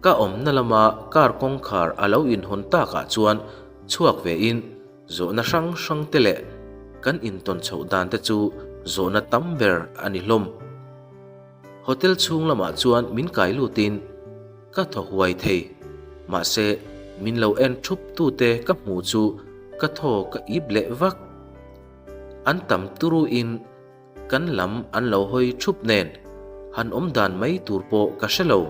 Ka awmna lama car kawngkhar a lo inhawn takah chuan chhuak vein zawhna hrang hrang te leh kan intawn chhoh dan te chu zawhna tam ber a ni hlawm. Hotel chhung lamah chuan min kai lutin ka thaw huai thei. Mahse, min lo en thup tute ka hmu chu ka thaw ka ip leh vak. An tam turuin kan lam an lo hawi thup nen han awm dan mai tur pawh ka hre lo.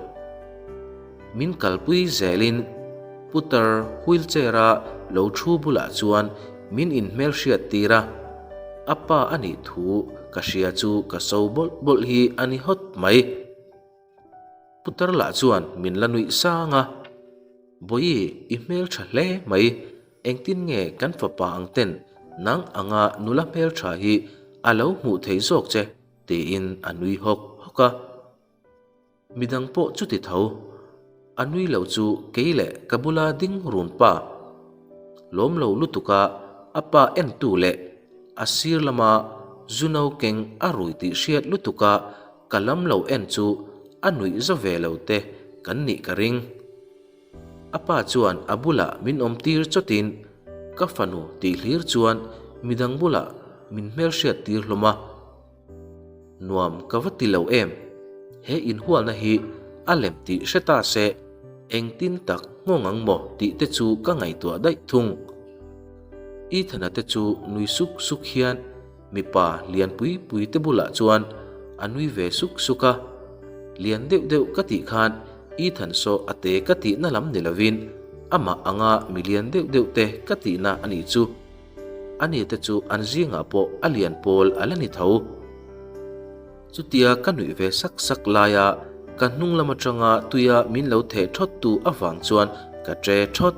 Min kalpui zelin putar wheelchair-a lo thu bulah chuan min inhmelhriat tir a. A pa a nih thu ka hria chu ka so bawlh bawlh hi a ni hawt mai. Putar lah chuan min la nuih sang a, Bawihi i hmeltha hle mai, engtin nge kan fapa ang ten nang anga nula hmeltha hi a lo hmuh theih zawk che tiin a nui hawk hawk a. Midang pawh chuti tho. A nui lo chu kei leh ka bula ding run pa. Lawm lo lutuka a pa entu leh a sir lama zu no keng a rui tih hriat lutuka ka lam lo en chu a nuih za ve lo te kan nih ka ring. A pa chuan a bulah min awm tir chawtin ka fanu tih hlir chuan midang bulah min hmelhriat tir hlawm a. Nuam ka va ti lo em? He inhualna hi a lem tih hre ta se, engtin tak nghawng ang maw tih te chu ka ngaihtuah daih thung. Ethana te chu nui suk suk hian. Mipa lian pui pui te bulah chuan a nui ve suk suk a, lian deuh deuh ka tih khan Ethan saw a te ka tihna lam ni lovin amah anga mi lian deuh deuh te ka tihna a nih chu. Ani te chu an zingah pawh a lian pawl a la ni tho. Chutia ka nuih ve sak sak laia ka hnung lam atanga tuia min lo theh thawt tu avang chuan ka tre thawt.